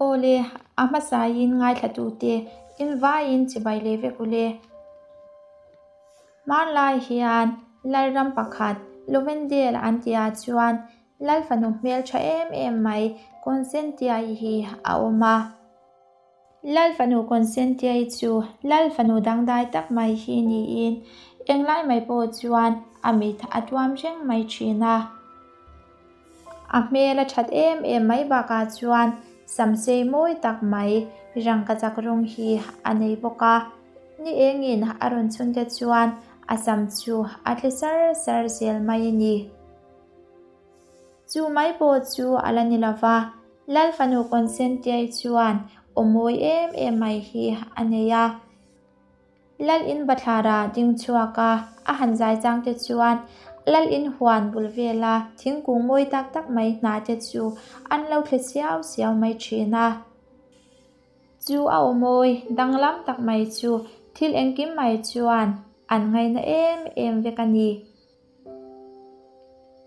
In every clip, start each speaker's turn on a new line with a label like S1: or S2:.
S1: Aw le, a hmasain ngaithlatute in vaiin chibai leh vek u le. Hmanlai hian Lalram pakhat Lovendale an tihah chuan Lal fanu hmeltha em em mai Consentiai hi a awm a. Lal fanu Consentiai chu Lal fanu dangdai tak mai hi niin englai mai pawh chuan a mit a tuam reng mai thin a. A hmel a that em em mai bakah chuan samsei mawi tak mai rangkachak rawng hi a nei bawk a. Ni engin a rawn chhun te chuan a sam chu a tle sar sar zel mai a ni. Chu mai pawh chu a la ni lo va, Lal fanu Consentiai chuan aw mawi em em mai hi a nei a. Lal in bathlara ding chhuak a, a han zai chang te chuan Lal in huan bul vela thingkung mawi tak tak mai hna te chu an lo thle siau siau mai thin a. Chu a aw mawi danglam tak mai chu thil engkim mai chuan an ngaina em em vek a ni.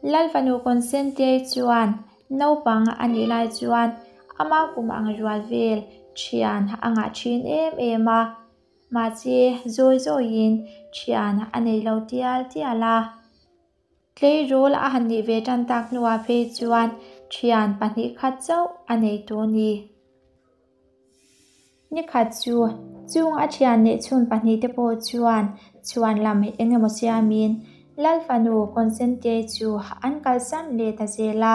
S1: Lal fanu Consentiai chuan naupang a nih lai chuan ama kum ang rual vel thian a ngah thin em em a, mahse zawi zawiin thian a nei lo tial tial a. Tleirawl a han nih ve tan tak hnuah phei chuan thian pahnih khat chauh a nei tawh a ni. Ni khat chu, chung a thian neih chhun pahnihte pawh chuan chhuan lam eng emaw siamin Lal fanu Consente chu an kalsan leh ta zel a.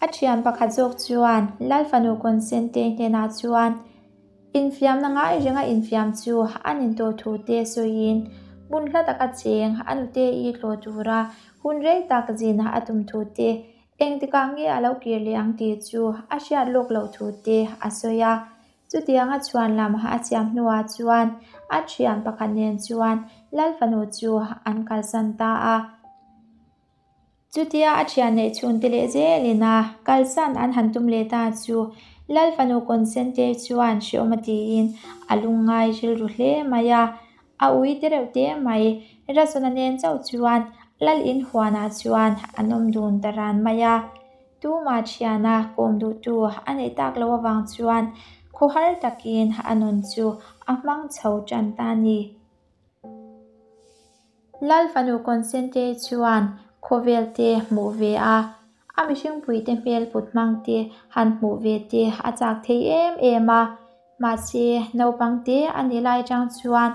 S1: A thian pakhat zawk chuan Lal fanu Consente hnenah chuan infiamna ngai renga infiam chu an intawh thu te sawiin hmun hla taka cheng a nute i tlawh tura hun rei tak zin a tum thu te Engtikah nge a lo kir leh ang tih chu a hriat lawk loh thu te a sawi a. Chutianga chhuan lam a siam hnuah chuan a thian pakhat nen chuan Lal fanu chu an kalsan ta a. Chutia a thian neih chhungte leh zelin a kalsan an han tum leh ta chu Lal fanu Consente chuan hreawm a tiin a lungngai rilru hle mai a. A ui te reuh te mai. Rasona nen chauh chuan Lal in huanah chuan an awm dun ta ran mai a. Tumah thiana kawm duhtu a neih tak loh avang chuan khawhar takin a nun chu a hmang chho tan ta a ni. Lal fanu Consente chuan khawvel te hmuh ve a, a mihringpuite hmel put hmang te han hmuh ve te a chak thei em em a. Mahse, naupang te a nih lai atang chuan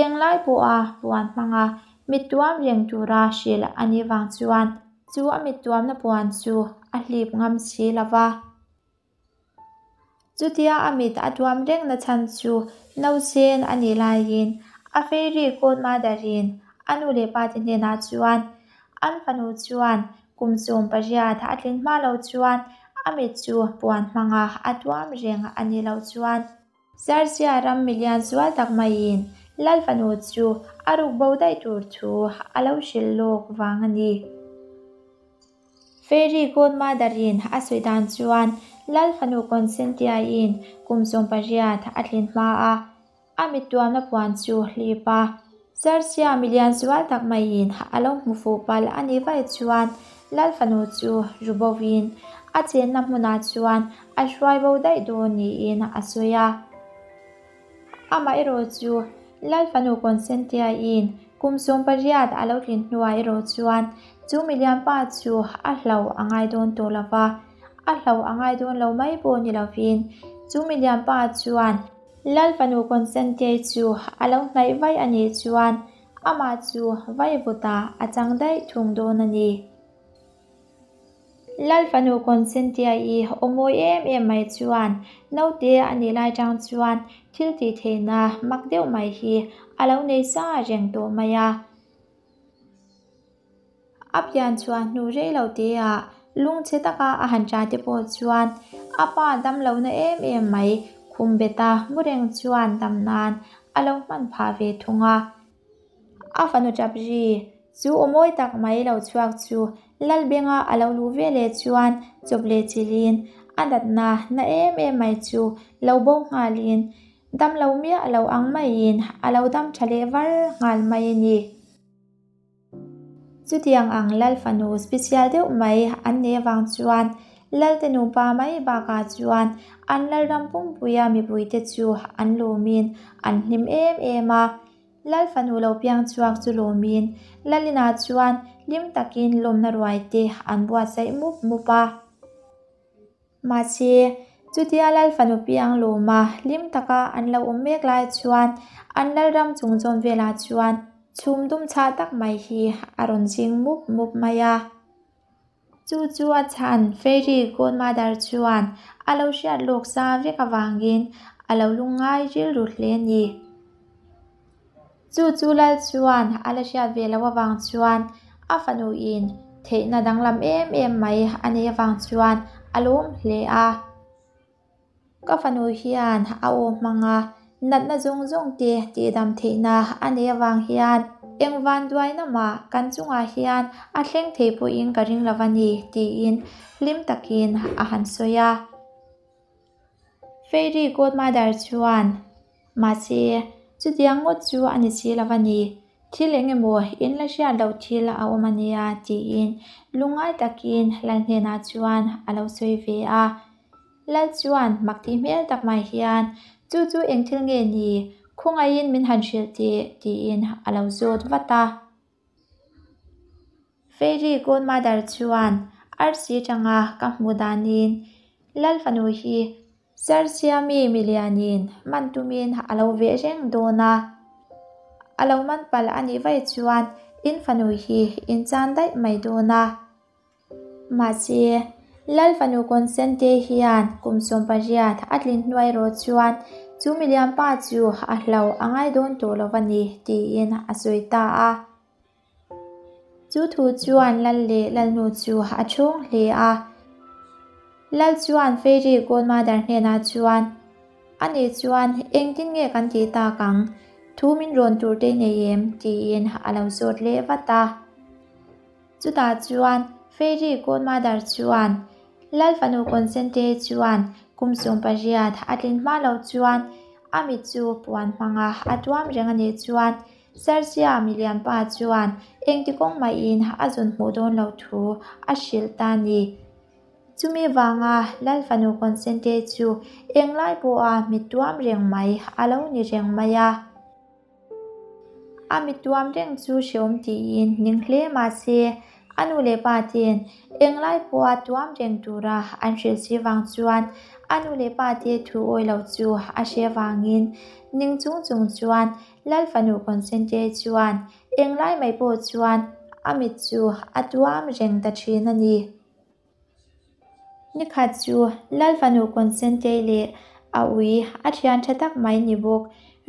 S1: englai pawha puan hmanga mit tuam reng tura hrilh a nih vang chuan chu a mit tuamna puan chu a hlip ngam si lo va. Chutia a mit a tuam reng na chhan chu nausen a nih laiin a fairy godmother-in a nu leh pa te hnenah chuan an fanu chuan Kum 18 a tlin hma lo chuan a mit chu puan hmanga a tuam reng a ni lo chuan Sarsia ram milian zual tak maiin Lal fanu chu a ruk bo daih tur thu a lo hrilh lawk vang a ni. Fairy Godmother-in a sawi dan chuan Lal fanu Consentia-in kum 18 a tlin hma a A mittuamna puan chu hlip a, Zarchia milian zual tak maiin a lo hmu fuh palh a nih vaih chuan Lal fanu chu ru bovin a chenna hmunah chuan a hruai bo daih dawn niin a sawi a. Amaherawh chu Lal fanu Consentia-in kum 18 a lo tlin hnuah erawh chuan chu milian pa chu a hlo a ngai dawn tawh lo va, a hlo a ngai dawn lo mai pawh ni lovin chu milian pa chuan Lal fanu Consentei chu a lo hnaih vaih a nih chuan amah chu vai vutah a chang daih thung dawn a ni. Lal fanu Consentia-i aw mawi em em mai chuan naute a nih lai tang chuan thil tih theihna mak deuh mai hi a lo nei sa reng tawh mai a. A pian chhuah hnu rei lo te ah lungchhe taka a han ṭah te pawh chuan a pa dam lohna em em mai khum bet a mu reng chuan dam nan a lo hman phah ve thung a. A fanu ṭap ri chu aw mawi tak mai lo chhuak chu Lalbenga a lo luh ve leh chuan chawp leh chilhin a natna na em em mai chu lo bo nghalin dam lo miah lo ang maiin a lo dam ṭha leh var nghal mai a ni. Chutiang ang Lal fanu special deuh mai an nei avang chuan Lalte nupa mai bakah chuan an Lalram pumpuia mipuite chu an lawmin an hlim em em a. Lal fanu lo piang chhuak chu lawmin Lalinah chuan hlim takin lawmna ruai te an buatsaih mup mup a. Mahse, chutia Lal fanu piang lawma hlim taka an lo awm mek lai chuan an Lalram chung zawn velah chuan chhum dum chhah tak mai hi a rawn zing mup mup mai a. Chu chu a chhan Fairy Godmother chuan a lo hriat lawk sa vek avangin a lo lungngai rilru hle a ni. Chu chu Lal chuan a la hriat ve loh avang chuan a fanu in theihna danglam em em mai a nei avang chuan a lawm hle a. Ka fanu hian a aw hmang a, natna zawng zawng te tihdam theihna a nei avang hian eng vanduaina mah kan chungah hian a thleng thei pawhin ka ring lo a ni, tiin hlim takin a han sawi a. Fairy Godmother chuan, Mahse, chutiang ngawt chu a ni si lo a ni. Thil eng emaw in la hriat loh thil a awm a nia, tiin lungngai takin Lal hnenah chuan a lo sawi ve a. Lal chuan mak tih hmel tak mai hian, Chu chu eng thil nge ni? Khawngaihin min han hrilh teh, tiin a lo zawt vat a. Fairy Godmother chuan arsi tanga ka hmuh danin Lal fanu hi Sarsiami milianin man tumin a lo veh reng dawn a. A lo man palh a nih vaih chuan in fanu hi in chan daih mai dawn a. Mahse, Lal fanu Consente hian kum 18 a tlin hnuai rawh chuan chu milian pa chu a hlo a ngai dawn tawh lo a ni, tiin a sawi ta a. Chu thu chuan Lal leh Lalnu chu a chhung hle a. Lal chuan Fairy Godmother hnenah chuan, Ani chuan engtin nge kan tih tak ang? Thu min rawn tur te nei em? tiin a lo zawt leh vat a. Chutah chuan Fairy Godmother chuan Lal fanu Consente chuan kum 18 a tlin hma lo chuan a mit chu puan hmanga a tuam reng a nih chuan Sersia milianpa chuan engti kawng mahin a zun hmuh dawn loh thu a hrilh ta a ni. Chumi vanga Lal fanu Consente chu englai pawha mit tuam reng mai a lo ni reng mai a. A mit tuam reng chu hreawm tiin ning hle mah se, a nu leh pa ten englai pawha tuam reng tura an hrilh si vang chuan a nu leh pa te thu awi lo chu a hre vangin ning chung chung chuan Lal fanu Consente chuan englai mai pawh chuan a mit chu a tuam reng ta thin a ni. Nikhat chu Lal fanu Consente leh a ui a thian tha tak mai ni bawk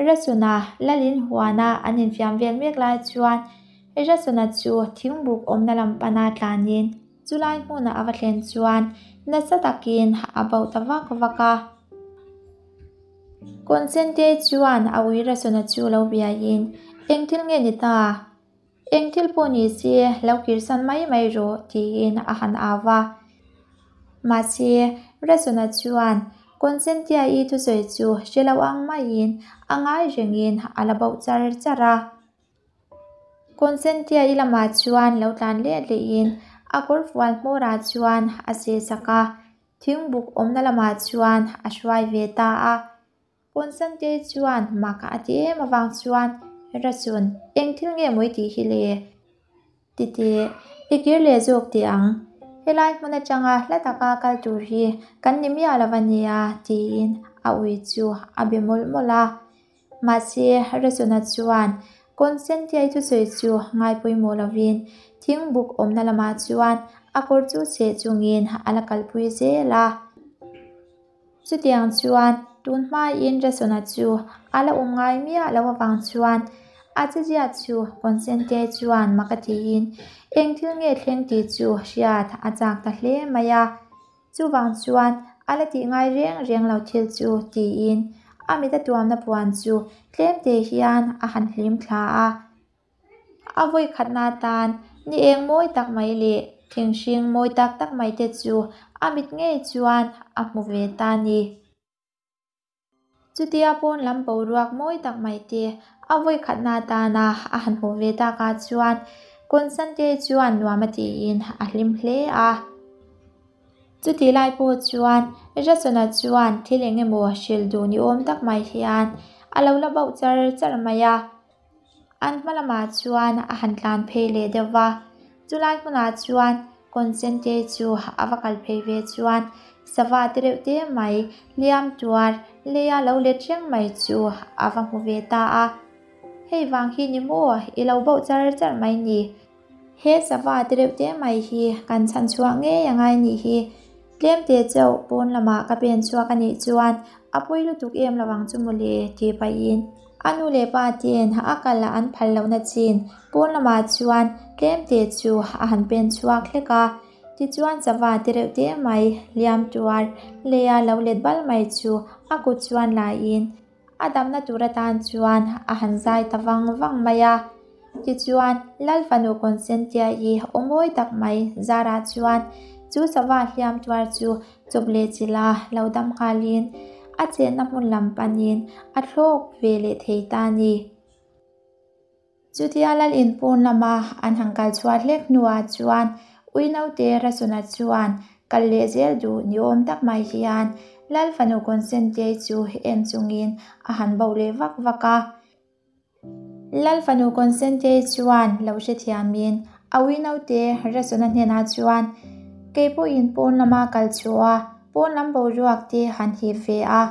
S1: Rasuna Lalin huana an infiam vel mek lai chuan Rasuna chu thingbuk awmna lam pana tlanin chulai hmunah a va thlen chuan nasa takin a bauh ta vak vak a. Consente chuan a ui Rasuna chu lo biain, Eng thil nge ni ta? Eng thil pawh ni se lo kirsan mai mai rawh, tiin a han au va. Mahse, Rasuna chuan Consentia-i thusawi chu hre lo ang maiin a ngai rengin a la bauh char char a. Consentia-i lamah chuan lo tlan let lehin a kawrfual hmawrah chuan a seh sak a, thingbuk awmna lamah chuan a hruai ve ta a. Consente chuan mak a ti em avang chuan, Rasun, eng thil nge mawi tih hi le? Ti teh, i kir leh zawk teh ang. Helai hmun atanga hla taka kal tur hi kan ni miah lo a nia, tiin a ui chu a be mawlh mawlh a. Mahse, Rasuna chuan Consente-i thusawi chu ngai pawimawh lovin thingbuk awmna lamah chuan a kawr chu cheh chungin a la kalpui zel a. Chutiang chuan tun hmain Jasona chu a la awm ngai miah loh avang chuan a chezia chu Consente chuan mak a tiin eng thil nge thleng tih chu hriat a chak ta hle mai a. Chuvang chuan a la tih ngai reng reng lo thil chu tiin a mit a tuamna puan chu tlem te hian a han hlim thla a. A vawi khatna atan ni eng mawi tak mai leh thing hring mawi tak tak mai te chu a mit ngei chuan a hmu ve ta a ni. Chutia pawn lam boruak mawi tak mai te a vawi khatna atana a han hmuh ve takah chuan Consante chuan nuam a tiin a hlim hle a. Chutih lai pawh chuan Jasona chuan thil eng emaw hrilh duh ni awm tak mai hian a lo la bauh char char mai a. An hma lamah chuan a han tlan phei leh deuh va, chulai hmunah chuan Consente chu a va kal phei ve chuan sava te reuh te mai hliam tuar leia lo let reng mai chu a va hmu ve ta a. Hei vang hi ni maw i lo bauh char char mai ni? He sava te reuh te mai hi kan chhan chhuah ngei a ngai nih hi. Tlem te chauh pawn lamah ka pen chhuak a nih chuan a pawi lutuk em lo ang chu mawle tih pahin a nu leh pa ten a kal an phal lohna chin pawn lamah chuan tlem te chu a han pen chhuak hlek a. Tichuan sava te reuh te mai hliam tuar leia lo let bal mai chu a kut chuan laiin A damna tur atan chuan a han zai ta vang vang mai a. Tichuan, Lal fanu Consentia-i aw mawi tak mai zarah chuan chu sava hliam tuar chu chawp leh chilh a lo dam nghalin a chenna hmun lam panin a thlawk ve leh thei ta a ni. Chutia lal in pawn lama an han kal chhuah hlek hnuah chuan ui naute Rasuna chuan kal leh zel duh ni awm tak mai hian lal fanu Kawnsentei chu en chungin a han bauh leh vak vak a. Lal fanu Kawnsentei chuan lo hrethiamin a ui naute Rasuna hnenah chuan kei pawhin pawn lama kal chhuah a, pawn lam boruak te han hip ve a.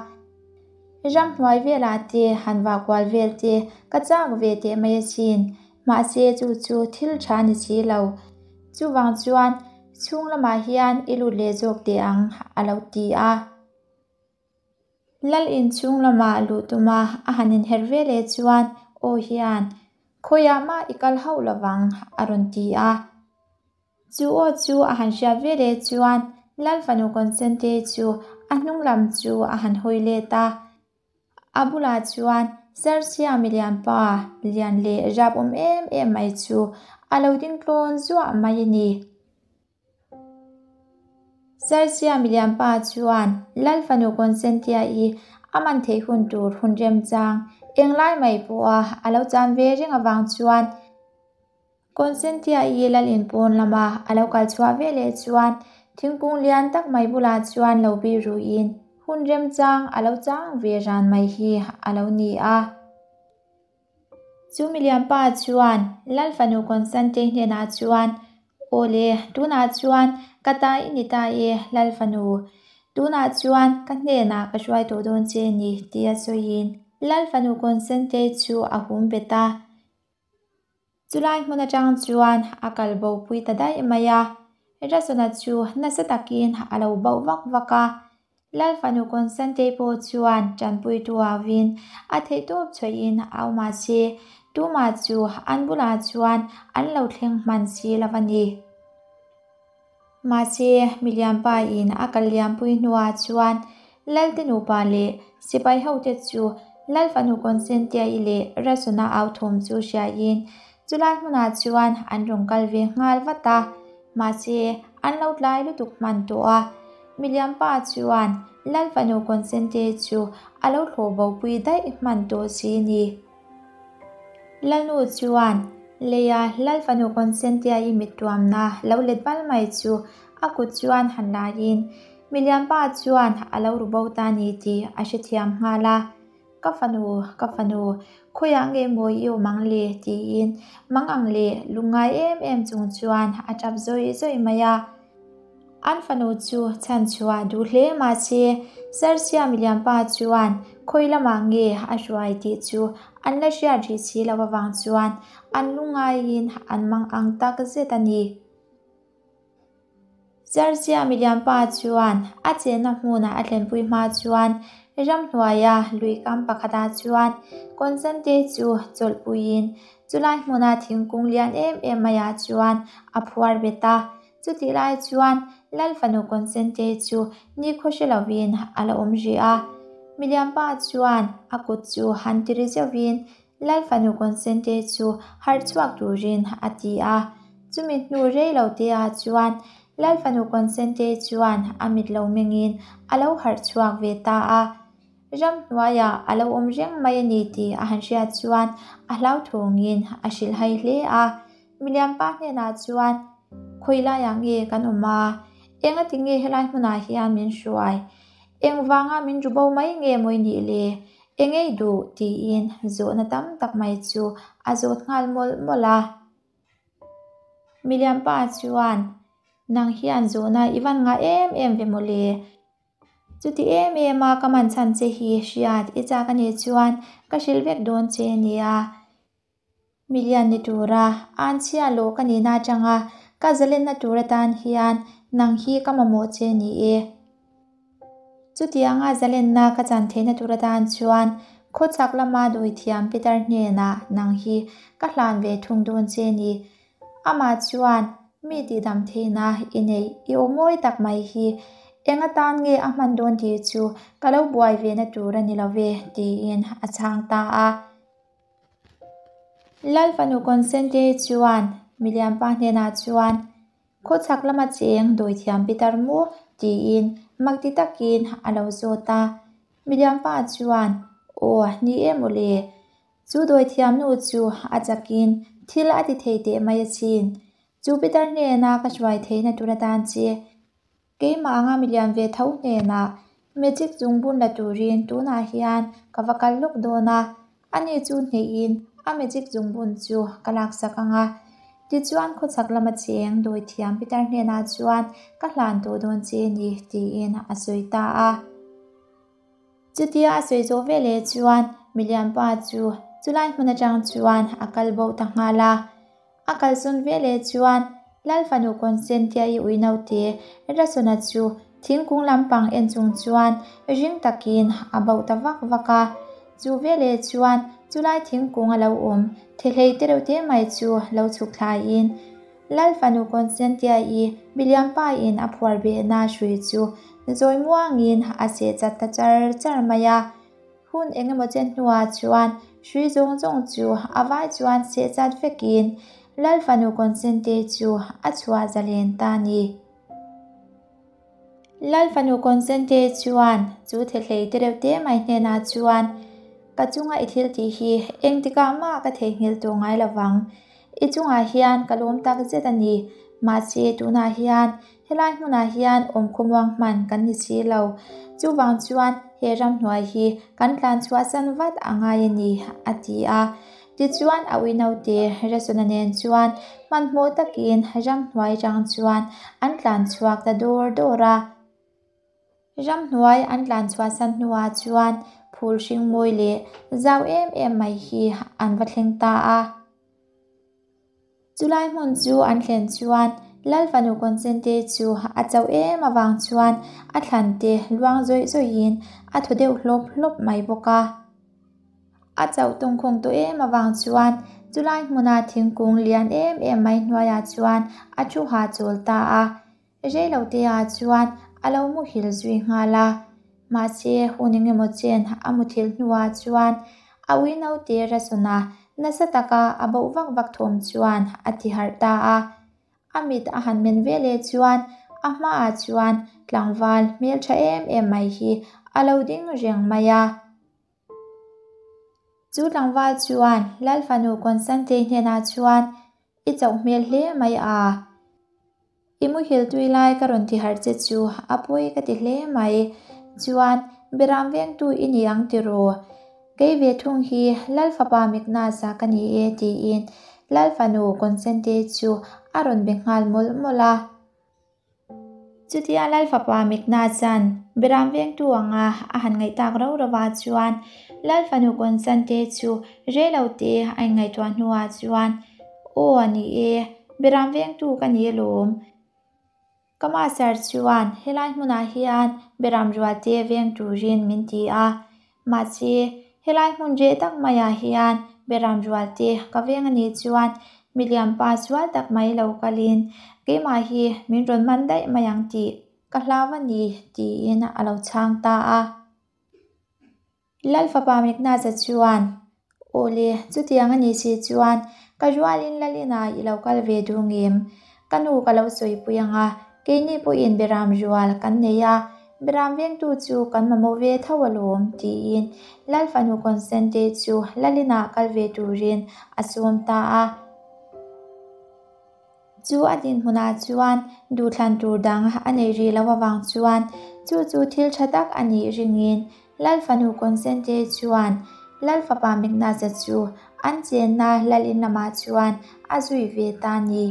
S1: Ramhnuai velah te han vah kual vel te ka chak ve teh mai asin, mahse chu chu thil tha ni si lo. Chuvang chuan chhung lamah hian i lut leh zawk teh ang a lo ti a. Lal in chhung lamah luh tuma a han inherh ve leh chuan aw hian khawiah mah i kal hauh lovang a rawn ti a. Chu aw chu a han hriat ve leh chuan Lal fanu Consente chu a hnung lam chu a han hawi let a. A bulah chuan Serchhia milian pa lian leh rap awm em em mai chu a lo ding tlawn zuah mai a ni. Serchhia milian pa chuan Lal fanu Consentia-i a man theih hun tur hun remchang englai mai pawha a lo chan ve reng avang chuan Consentia-i lal in pawn lama a lo kal chhuah ve leh chuan thingkung lian tak mai bulah chuan lo bih ruiin hun remchang a lo chang ve ran mai hi a lo ni a. Chu milian pa chuan lal fanu Consante hnenah chuan, Aw le, tunah chuan ka ta i ni ta e, lal fanu. Tunah chuan ka hnenah ka hruai tawh dawn che ni, tia sawiin lal fanu Consante chu a hum bet a. Chulai hmun atang chuan a kal bo pui ta daih mai a, Rasona chu nasa takin a lo bauh vak vak a. Lal fanu Consantei pawh chuan tanpuitu avin a theihtawp chhuahin a awm a se, tumah chu an bulah chuan an lo thleng hman si lo a ni. Mahse, milianpa in a kal liampui hnuah chuan Lalte nupa leh sipai hote chu Lal fanu Consentia-i leh Rasona au thawm chu hriain chulai hmunah chuan an rawn kal ve nghal vat a. Mahse, an lo tlai lutuk hman tawh a. Milianpa chuan Lal fanu Consentia-i chu a lo thlawh bopui daih hman tawh si ni. Lalnu chuan leia Lal fanu Consentia-i mittuamna lo let bal mai chu a kut chuan han laiin milianpa chuan a lo ru bo ta ni tih a hrethiam nghal a. Ka fanu, ka fanu, khawiah nge maw i awm ang le? tiin mang ang leh lungngai em em chung chuan a tap zawih zawih mai a. An fanu chu chhan chhuah duh hle mahse Serchhia milianpa chuan khawi lamah nge a hruai tih chu an la hriat rih si lo avang chuan an lungaiin an mang ang tak zet a ni. Serchhia milianpa chuan a chenna hmunah a thlenpui hma chuan ramhnuaia lui kam pakhatah chuan Kawnsante chu chawlhpuiin chulai hmuna thingkung lian em em maiah chuan a phuar bet a. Chutih lai chuan Lal fanu Consente chu nikhaw hre lovin a la awm rih a. Milianpa chuan a kut chu han ti ri zeuhin Lal fanu Consente chu harh chhuak turin a ti a. Chumi hnu rei lo te ah chuan Lal fanu Consente chuan a mit lo mengin a lo harh chhuak ve ta a. Ramhnuaiah a lo awm reng mai a ni tih a han hriat chuan a hlauthawngin a hrilhhai hle a. Milianpa hnenah chuan, Khawi laiah nge kan awm a? Engati nge helai hmunah hian min hruai? Engvanga min ru bo mai nge maw i nih le? Engei duh? tiin zawhna tam tak mai chu a zawt nghal mawlh mawlh a. Milianpa chuan, Nang hian zawhna i van ngah em em ve maw le? Chuti em em a ka man chhan che hi hriat i chak a nih chuan ka hrilh vek dawn che nia. Milian ni tura anchhia lawh ka nihna atanga ka zalenna tur atan hian nang hi ka mamawh che ni e. Chutianga zalenna ka chan theihna tur atan chuan khawchhak lama dawithiam Peter hnenah nang hi ka hlan ve thung dawn che ni. Amah chuan mi tihdam theihna i neih i aw mawi tak mai hi eng atan nge a hman dawn tih chu ka lo buai ve na tur a ni lo ve tiin a chhang ta a. Lal fanu Consente chuan milianpa hnenah chuan Khawchhak lama cheng dawithiam pitar maw? tiin mak ti takin a lo zawt a. Milianpa chuan Aw ni em aw le, chu dawithiam nu chu a chakin thil a ti thei teh mai asin. Chu pitar hnena ka hruai theihna tur atan che Keimah anga milian ve tho hnenah magic zungbun la turin tunah hian ka va kal lawk dawn a, ani chu hnehin a magic zungbun chu ka laksak ang a. Tichuan khawchhak lama cheng dawithiam Peter hnenah chuan ka hlan tawh dawn che ni tiin a sawi ta a. Chutia a sawi zawh veleh chuan milianpa chu chulai hmun atang chuan a kal bo ta nghal a. A kalsawn veleh chuan Lal fanu Consentia'i ui naute Rasona chu thingkung lampang en chung chuan ring takin a bauh ta vak vak a. Chu veleh chuan chulai thingkung a lo awm thehlei te reuh te mai chu lo chhuk thlaiin Lal fanu Consentia'i milianpa in a phuar behna hrui chu zawi muangin a seh chat ta char char mai a. Hun eng emaw chen hnuah chuan hrui zawng zawng chu a vai chuan seh chat vekin Lal fanu Consente chu a chhuah zalen ta a ni. Lal fanu Consente chuan chu thethlei te reuh te mai hnenah chuan, Ka chunga i thil tih hi engtikah mah ka theihnghilh tawh ngai lo vang. I chungah hian ka lawm tak zet a ni. Mahse tunah hian Helai hmunah hian awmkhawmuang hman kan ni si lo. Chuvang chuan he ramhnuai hi kan tlan chhuahsan vat a ngai a ni, a ti a. Tichuan a uinaute Resona nen chuan hmanhmawh takin ramhnuai atang chuan an tlan chhuak ta dawr dawr a. Ramhnuai an tlan chhuahsan hnuah chuan phul hring mawi leh zau em em mai hi an va thleng ta a. Chulai hmun chu an thlen chuan Lal fanu Consente chu a chauh em avang chuan a thlan te luang zawih zawihin a thaw deuh hlawp hlawp mai bawk a. A chauh tawngkhawng tawh em avang chuan chulai hmuna thingkung lian em em mai hnuaiah chuan a thu hahchawl ta a. Reilotea chuan a lo muhil zui nghal a, mahse hun engemaw chen a muthilh hnuah chuan a ui naute Rasona nasa taka a boh vak vak thawm chuan a ti harh ta a. A mit a han men veleh chuan a hmaah chuan tlangval hmeltha em em mai hi a lo ding reng mai a. Chu tlangval chuan Lal fanu Constantine hnenah chuan I chauh hmel hle mai a. I muhil tui lai ka rawn ti harh che chu a pawi ka ti hle mai. Chuan Beram vengtu i ni ang tiraw? Kei ve thung hi Lal fapa Miknasa ka ni e tiin Lal fanu Consente chu a rawn be nghal mawlh mawlh a. Chutia Lal fapa Miknasa-a'n Beram vengtu anga a han ngaih tak rau rauah chuan Lal fanu Consente chu rei lo te a inngaihtuah hnuah chuan Aw a ni e, Beram vengtu ka ni alawm. Ka master chuan helai hmunah hian Beram rualte veng turin min ti a, mahse helai hmun reh tak maiah hian Beram rualte ka veng a nih chuan miliam pa sual tak mai lo kalin keimah hi min rawn man daih mai ang tih ka hlau a ni tiin a lo chhang ta a. Lal fapa Miknaza chuan, Aw le, chutiang a nih si chuan ka rualin Lalina i lo kal ve duh ngem? Ka nu ka lo sawipui ang a, keini pawhin Beram rual kan nei a, Beram vengtu chu kan mamawh ve tho alawm, tiin Lal fanu Consente chu Lalina kal ve turin a sawm ta a. Chu a dinhmunah chuan duhthlan tur dang a nei rih loh avang chuan chu chu thil tha tak a nih ringin Lal fanu Consente chuan Lal fapa Magnus-a chu an chenna Lal in lamah chuan a zui ve ta a ni.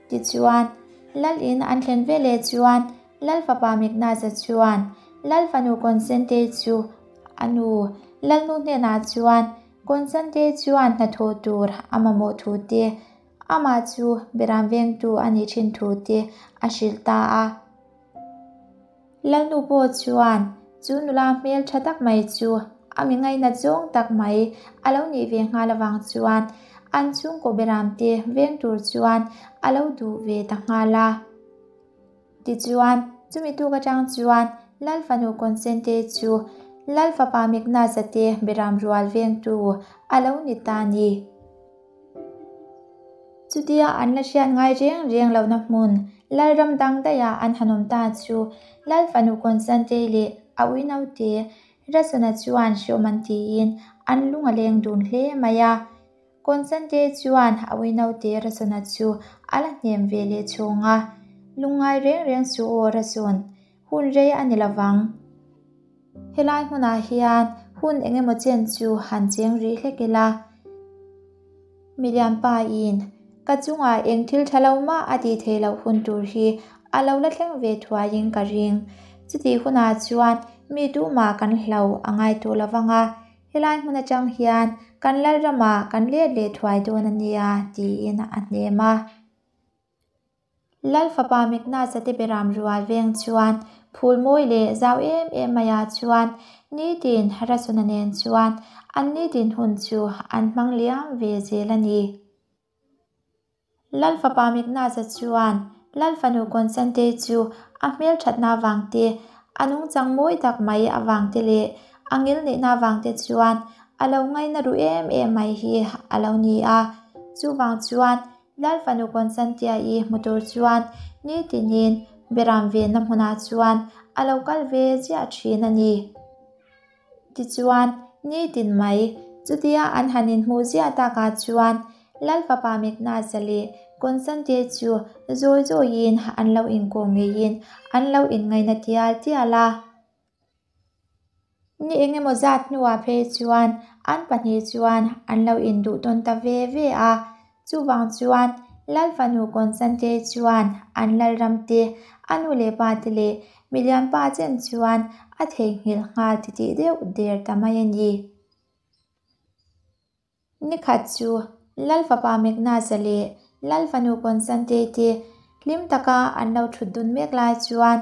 S1: Tichuan, Lal in an thlen veleh chuan Lal fapa Magnus-a chuan Lal fanu Consente chu a nu Lalnu hnenah chuan Consente chuan hnathawh tur a mamawh thu te, amah chu beram vengtu a nih thin thu te a hrilh ta a. Lalnu pawh chuan chu nula hmel tha tak mai chu a mi ngainat zawng tak mai a lo nih ve nghal avang chuan an chhungkaw beram te veng tur chuan a lo duh ve ta nghal a. Tichuan, chumi tuk atang chuan Lal fanu Consente chu Lal fapa Mignaza te beram rual vengtu a lo ni ta a ni. Chutia an la hriat ngai reng reng lohna hmun Lalram dang daihah an han awm ta chu Lal fanu Consente leh a uinaute Rasona chuan hreawm an tiin an lung a leng dun hle mai a. Consente chuan a uinaute Rasona chu a la hnem ve leh chhawng a, Lungngai reng reng suh aw Rason, hun rei a ni lovang. Helai hmunah hian hun eng emaw chen chu han cheng rih hlek ila. Milian pa in ka chungah eng thil tha lo mah a tih theih loh hun tur hi a lo la thleng ve thuaiin ka ring. Chutih hunah chuan mi tumah kan hlo a ngai tawh lo vang a, helai hmun atang hian kan Lalramah kan let leh thuai dawn a nia tiin a hnem a. Lal fapa Meknasa te beram rual veng chuan phul mawi leh zau em em maiah chuan nitin Rasuna nen chuan an nitin hun chu an hmang liam ve zel a ni. Lal fapa Meknasa chuan Lal fanu Konsante chu a hmelthatna avang te, a nungchang mawi tak mai avang te leh a ngilneihna avang te chuan a lo ngaina ru em em mai hi a lo ni a. Chuvang chuan Lal fanu Constantia-i hmu tur chuan nitinin Beram venna hmunah chuan a lo kal ve ziah thin a ni. Tichuan, nitin mai, chutia an han inhmuh ziah takah chuan Lal fapa Magnus-a leh Constantia chu zawi zawiin an lo inkawm ngeiin an lo inngaihna tial tial a. Ni eng emaw zat hnuah phei chuan an pahnih chuan an lo induh tawn ta ve ve a, chuvang chuan Lal fanu Consante chuan an Lalram te, a nu leh pa te leh milian pa chen chuan a theihnghilh nghal titih deuh der ta mai a ni. Ni khat chu Lal fapa Magnus-a leh Lal fanu Consante te hlim taka an lo thut dun mek lai chuan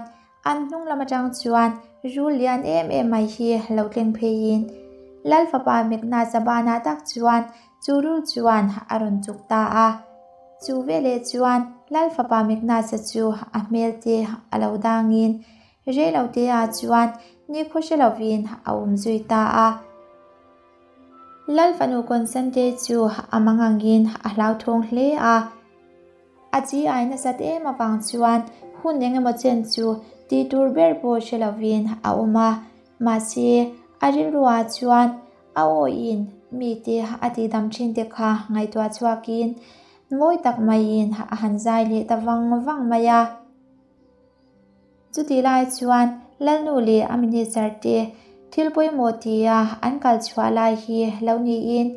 S1: an hnung lam atang chuan rul lian em em mai hi lo tleng pheiin Lal fapa Magnus-a banah tak chuan chu rul chuan a rawn chuk ta a. Chu veleh chuan Lal fapa Magnus-a chu a hmel te a lo dangin reiloteah chuan nikhua hre lovin a awm zui ta a. Lal fanu Consente chu a mang angin a hlauthawng hle a. A chi ai nasat em avang chuan hun eng emaw chen chu tih tur ber pawh hre lovin a awm a. Mahse, a rilruah chuan a awiin mite a tihdam thin te kha ngaihtuah chhuakin mawi tak maiin a han zai leh ta vang vang mai a. Chutih lai chuan Lalnu leh a minister te thil pawimawh tia an kal chhuah lai hi lo niin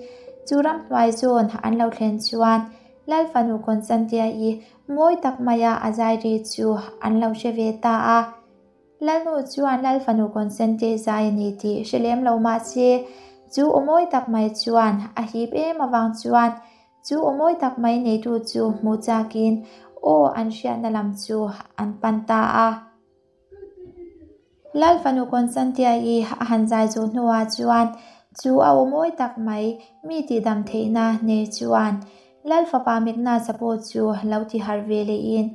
S1: chu ramhnuai zawn an lo thlen chuan Lal fanu Constantia-i mawi tak maia a zai ri chu an lo hre ve ta a. Lalnu chuan Lal fanu Constantia-i zai a ni tih hre lem lo mah se chu aw mawi tak mai chuan a hip em avang chuan Chu aw mawi tak mai neitu chu hmuh chakin aw an hriatna lam chu an pan ta a. Lal fanu Constantia-i a han zai zawh hnuah chuan chu a aw mawi tak mai mi tihdam theihna nei chuan Lal fapa Magnus-a pawh chu lo ti harh ve lehin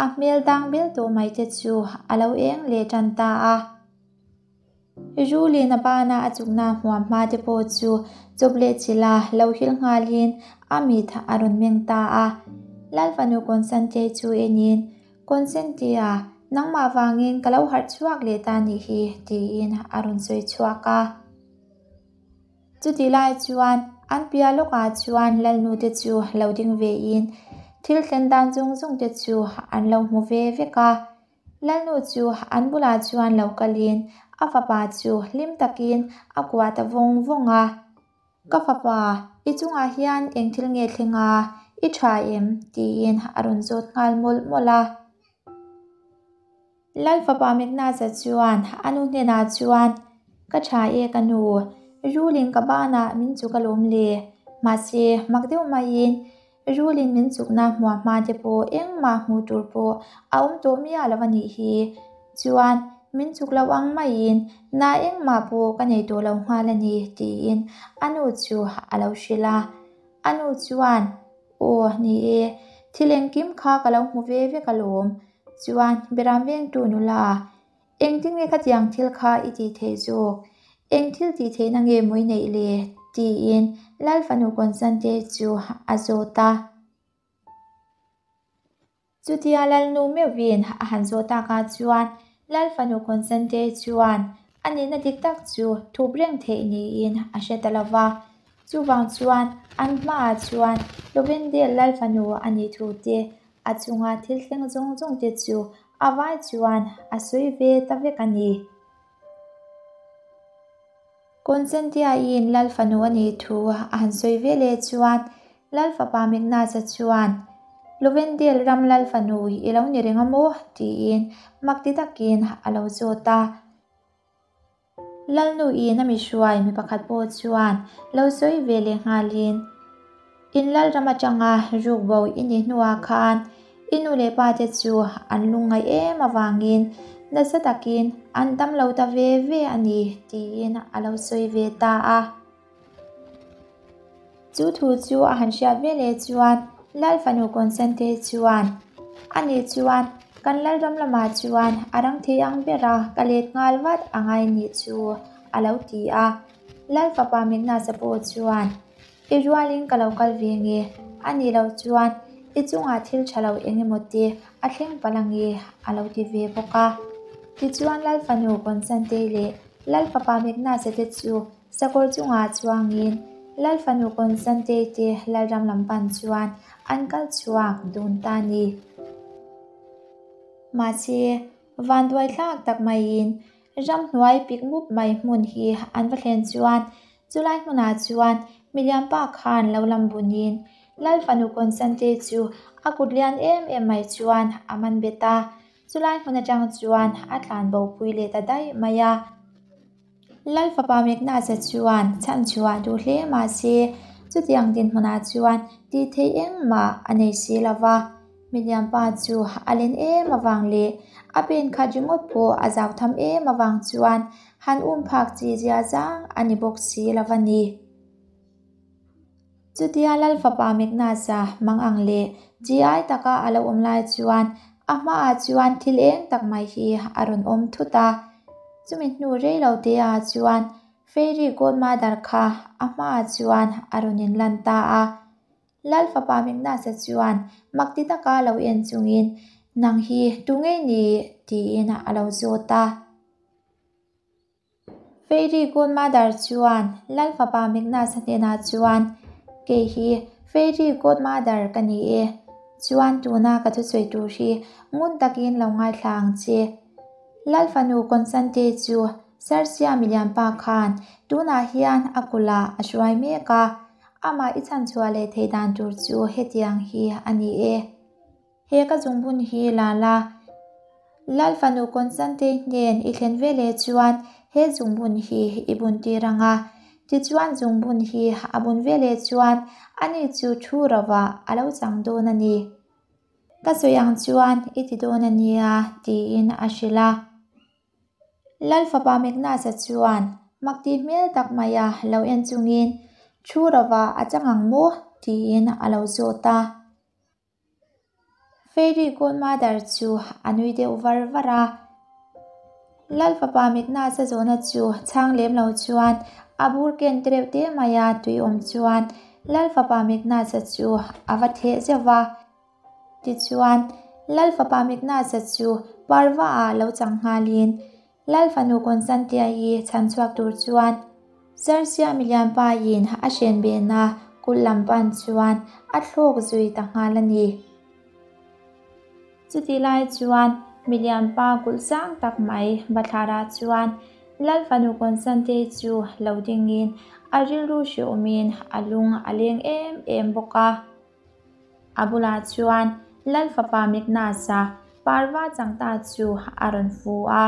S1: A hmel dang bel tawh mai te chu a lo eng leh tan ta a. Rulin a bana a chukna hmuam hma te pawh chu chawp leh chilh a lo hil nghalin a mit a rawn meng ta a. Lal fanu Consante chu enin, Consentia, nangmah vangin ka lo harh chhuak leh ta nih hi, tiin a rawn sawi chhuak a. Chutih lai chuan an piah lawkah chuan Lalnute chu lo ding vein. thil thlen dan zawng zawng te chu an lo hmu ve vek a. Lalnu chu an bulah chuan lo kalin a fapa chu hlim takin a kuah ta vawng vawng a. Ka fapa, i chungah hian eng thil nge thleng a, i tha em? tiin a rawn zawt nghal mawlh mawlh a. Lal fapa Magnus-a chuan a nu hnenah chuan, Ka tha e ka nu, rulin ka banah min chuk alawm le. Mahse, mak deuh maiin rulin min chukna hmuah hma te pawh engmah hmuh tur pawh a awm tawh miah lo a nih hi. Chuan, min chuk lo ang maiin na engmah pawh ka nei tawh lo nghal a ni, tiin a nu chu a lo hrilh a. A nu chuan, Aw, ni e, thil engkim kha ka lo hmu ve vek alawm. Chuan, Beram vengtu nula, engtin nge khatiang thil kha i tih theih zawk? Eng thil tih theihna nge maw i neih le? tiin Lal fanu Konsante chu a zawt a. Chutia Lalnu meuhvin a han zawh takah chuan Lal fanu Konsante chuan a nihna dik tak chu thup reng theih niin a hre ta lo va. Chuvang chuan an hmaah chuan Lovendale Lal fanu a nih thu te, a chunga thil thleng zawng zawng te chu a vai chuan a sawi ve ta vek a ni. Constantia-in Lal fanu a nih thu a han sawi ve leh chuan Lal fapa Magnus-a chuan, Lovendale ram Lal fanu i lo ni reng a maw? tiin mak ti takin a lo zawt a. Lalnuin a mi hruai mi pakhat pawh chuan lo sawi ve leh nghalin, In lalram atanga rukbo i nih hnuah khan i nu leh pa te chu an lungngaih em avangin nasa takin an dam lo ta ve ve a ni, tiin a lo sawi ve ta a. Chu thu chu a han hriat ve leh chuan Lal fanu Konsante chuan, Ani chuan kan Lalram lamah chuan a rang thei ang bera ka let nghal vat a ngai nih chu, a lo ti a. Lal fapa Magnus-a pawh chuan, I rualin ka lo kal ve nge, a nih loh chuan i chungah thil tha lo eng emaw te a thleng palh ange, a lo ti ve bawk a. Tichuan Lal fanu Konsante leh Lal fapa Magnus-a te chu Sakawr chungah chuangin Lal fanu Konsantei te Lalram lam pan chuan an kal chhuak dun ta ni. Mahse, vanduai thlak tak maiin ramhnuai pik mup mai hmun hi an va thlen chuan chulai hmunah chuan miliam pa khan lo lam bunin Lal fanu Konsantei chu a kut lian em em mai chuan a man bet a, chulai hmun atang chuan a tlan bo pui leh ta daih mai a. Lal fapa Magnus-a chuan chhan chhuah duh hle mah se, chutiang dinhmunah chuan tih theih engmah a nei si lo va. Milianpa chu a len em avang leh a pen khat ringawt pawh a zau tham em avang chuan han um phak chi zia zang a ni bawk si lo va ni. Chutia Lal fapa Magnus-a mang ang leh chi ai taka a lo awm lai chuan a hmaah chuan thil eng tak mai hi a rawn awm thut a. Chumi hnu rei lo te ah chuan Fairy Godmother kha a hmaah chuan a rawn inlan ta a. Lal fapa Magnus-a chuan mak ti taka lo en chungin, Nang hi tu ngei ni? tiin a lo zawt a. Fairy Godmother chuan Lal fapa Magnus-a hnenah chuan, Kei hi Fairy Godmother ka ni e. Chuan tuna ka thusawi tur hi ngun takin lo ngaithla ang che. Lal fanu Konsante chu Sarsia milianpa khan tunah hian a kulh-ah a hruai mek a, amah i chhanchhuah leh theih dan tur chu hetiang hi a ni e. He ka zungbun hi la la. Lal fanu Konsantei hnen i thlen ve leh chuan he zungbun hi i bun tir ang a. Tichuan zungbun hi a bun ve leh chuan ani chu thu rovah a lo chang dawn a ni. Ka sawi ang chuan i ti dawn a nia, tiin a hrilh a. Lal fapa Magnus-a chuan mak tih hmel tak maia lo en chungin, Thu rovah a chang ang maw? tiin a lo zawt a. Fairy Godmother chu a nui deuh var var a. Lal fapa Magnus-a zawhna chu chhang lem lo chuan a bur ken te reuh te maia tui awm chuan Lal fapa Magnus-a chu a va theh zeuh va. Tichuan, Lal fapa Magnus-a chu parva-ah lo chang nghalin Lal fanu Constantia-i chhan chhuak tur chuan Sersia milianpa-in a hren behna kulh lam pan chuan a thlawk zui ta nghal a ni. Chutih lai chuan milianpa kulh sang tak mai bathlarah chuan Lal fanu Consantei chu lo dingin a rilru hreawmin a lung a leng em em bawk a. A bulah chuan Lal fapa Magnus-a parva changta chu a rawn fu a.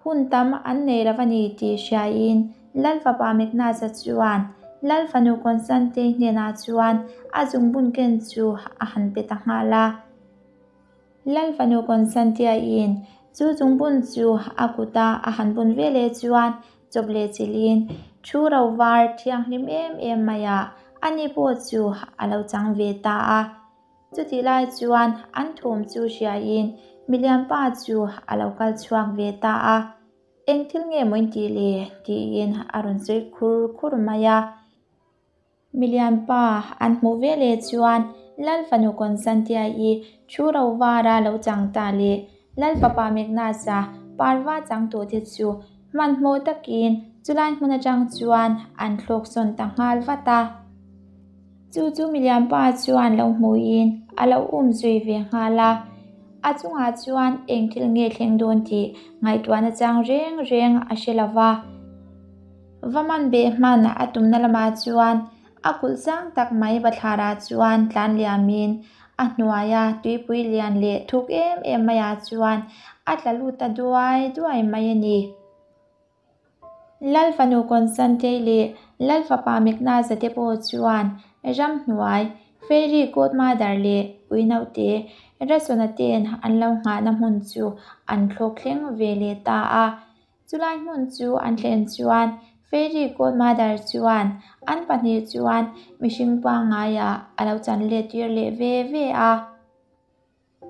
S1: Hun tam an nei lo a ni tih hriain Lal fapa Magnus-a chuan Lal fanu Consantei hnenah chuan a zungbun ken chu a han pe ta nghal a. Lal fanu Constantia-in chu zungbun chu a kuta a han bun veleh chuan chawp leh chilhin thu ro var thianghlim em em maiah ani pawh chu a lo chang ve ta a. Chutih lai chuan an thawm chu hriain milianpa chu a lo kal chhuak ve ta a. Eng thil nge maw in tih le? tiin a rawn sawi khur khur mai a. Milianpa an hmuh veleh chuan Lal fanu Constantia-i thu ro vara lo chang ta leh Lal fapa Magnus-a parva chang tawhte chu hmanhmawh takin chulai hmun atang chuan an thlawk sawn ta nghal vat a. Chu chu milianpa chuan lo hmuhin a lo um zui ve nghal a. A chungah chuan eng thil nge thleng dawn tih ngaihtuahna chang reng reng a hre lo va. Va man beh hman a tumna lamah chuan a kulh sang tak mai bathlarah chuan tlan liamin a hnuaia tuipui lian leh thuk em em maiah chuan a tla lut ta duai duai mai a ni. Lal fanu Consantei leh Lal fapa Meknaza te pawh chuan ramhnuai, Fairy Godmother leh Uinaute, Rasona ten an lo nghahna hmun chu an thlawk thleng ve leh ta a. Chulai hmun chu an thlen chuan Fairy Godmother chuan an pahnih chuan mihring pangngaiah a lo chan let tir leh ve ve a.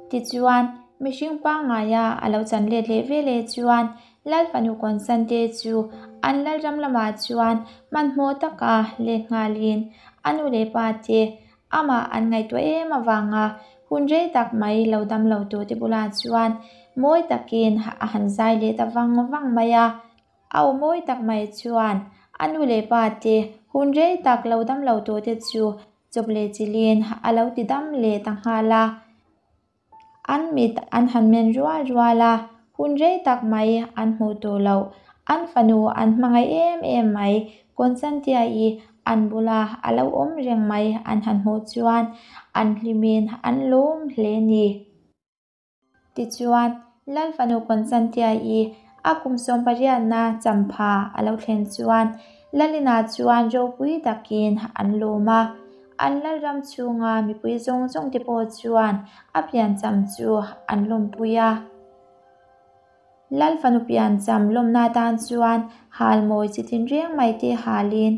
S1: Tichuan, mihring pangngaia a lo chan let leh ve leh chuan Lal fanu Consante chu an lalram lamah chuan hmanhmawh taka let nghalin a nu leh pa te amah an ngaihtuah em avanga hun rei tak mai lo dam lo tawh te bulah chuan mawi takin a han zai leh ta vang vang mai a. A aw mawi tak mai chuan a nu leh pa te hun rei tak lo dam lo tawh te chu chawp leh chilhin a lo ti dam leh ta nghal a. An mit an han men rual rual a, hun rei tak mai an hmuh tawh loh. An fanu an hmangaih em em mai, Constantia-i an bula a lo awm reng mai an han hmuh chuan an hlimin an lawm hle ni. Tichuan, Lal fanu Constantia-i a kum sawmpariatna champha a lo thlen chuan Lalina chuan ropui takin an lawm a. An lalram chhunga mipui zawng zawng te pawh chuan a piancham chu an lawmpui a. Lal fanu piancham lawmna atan chuan hal mawi chi tin reng mai te halin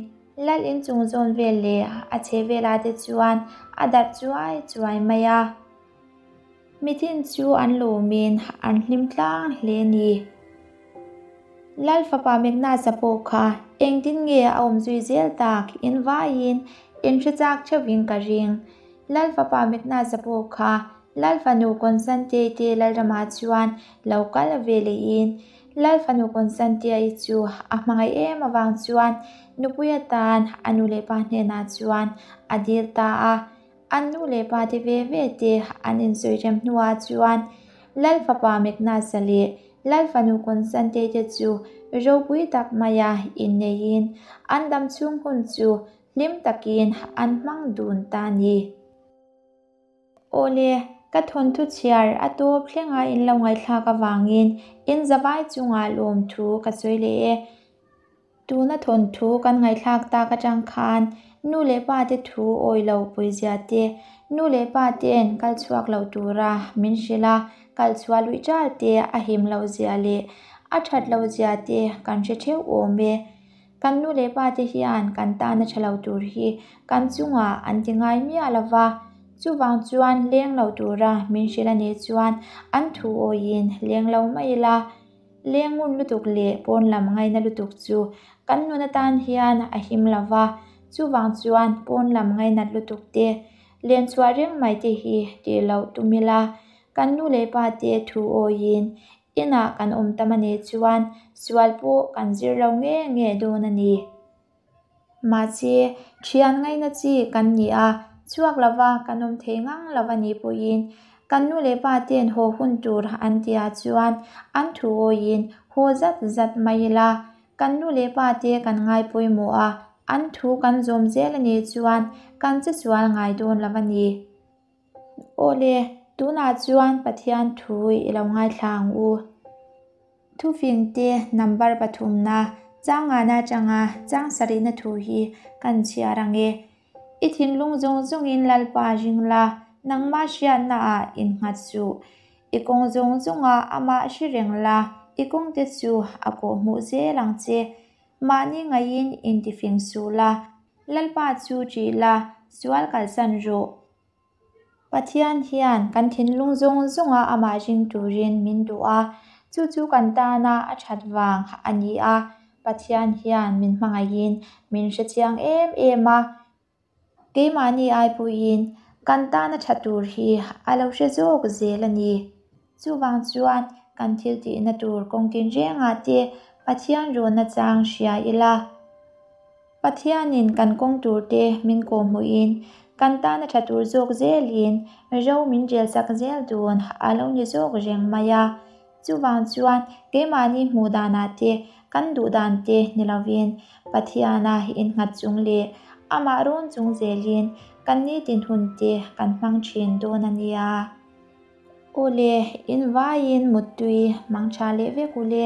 S1: Lal inchung zawn vel leh a chhe velah te chuan a darh chuai chuai mai a. Mithin chu an lawmin an hlim tlang hle a ni. Lal fapa Magnus-a pawh kha engtin nge a awm zui zel tak in vaiin in hre chak theuhin ka ring. Lal fapa Magnus-a pawh kha Lal fanu Constantei te Lalramah chuan lo kal ve lehin Lal fanu Constantia-i chu a hmangaih em avang chuan nupui atan a nu leh pa hnenah chuan a dil ta a. An nu leh pa te ve ve te an insawi rem hnuah chuan Lal fapa Magnus-a leh Lal fanu Constantei te chu ropui tak maia inneiin an dam chhung hun chu hlim takin an hmang dun ta a ni. Awle, ka thawnthu chhiar a tawp thlenga in lo ngaihthlak avangin in zavai chungah lawmthu ka sawi leh e. Tuna thawnthu kan ngaihthlak tak atang khan nu leh pa te thu awi lo pawizia te, nu leh pa te'n kal chhuak lo tura min hrilh a, kal chhuah luih ṭal te a him loh zia leh a ṭhat loh zia te kan hre ṭheuh awm e. Kan nu leh pa te hian kan tana ṭha lo tur hi kan chungah an ti ngai miah lo va, chuvang chuan leng lo tura min hrilh a nih chuan an thu awiin leng lo mai ila. Leng ngun lutuk leh pawn lam ngaina lutuk chu kan nun atan hian a him lo va, chuvang chuan pawn lam ngainat lutuk te, len chhuah reng mai te hi tih loh tum ila, kan nu leh pa te thu awiin inah kan awm tam a nih chuan sual pawh kan zir lo nge nge dawn a ni. Mahse, thian ngaina chi kan ni a, chhuak lova kan awm thei ngang lo a nih pawhin Kan nu leh pa te'n haw hun tur an tihah chuan an thu awiin haw zat zat mai ila. Kan nu leh pa te kan ngai pawimawh a, an thu kan zawm zel a nih chuan kan che sual ngai dawn lo a ni. Awle, tunah chuan Pathian thu i lo ngaithla ang u. Thufingte number pathumna, chang ngana atanga chang sarihna thu hi kan chhiar ang e. I thinlung zawng zawngin Lalpa ring la, nangmah hriatnaah innghat suh. I kawng zawng zawngah amah hre reng la, i kawngte chu a kawhhmuh zel ang che. Mahni ngaihin intifing suh la, Lalpa chu ṭih la, sual kalsan rawh. Pathian hian kan thinlung zawng zawnga amah ring turin min duh a, chu chu kan tana a that vang a ni a. Pathian hian min hmangaihin min hrechiang em em a, keimahni ai pawhin kan tana tha tur hi a lo hre zawk zel a ni. Chuvang chuan kan thil tihna tur kawng tinrengah te Pathian rawnna chang hria ila. Pathianin kan kawng turte min kawhhmuhin, kan tana tha tur zawk zelin ro min relsak zel dawn a lo ni zawk reng mai a. Chuvang chuan keimahni hmuh danah te, kan duh dan te ni lovin Pathiana innghat chung leh amah rawn chung zelin kan nitin hun te kan hmang thin dawn a nia. Aw le, in vaiin muttui mangtha leh vek u le.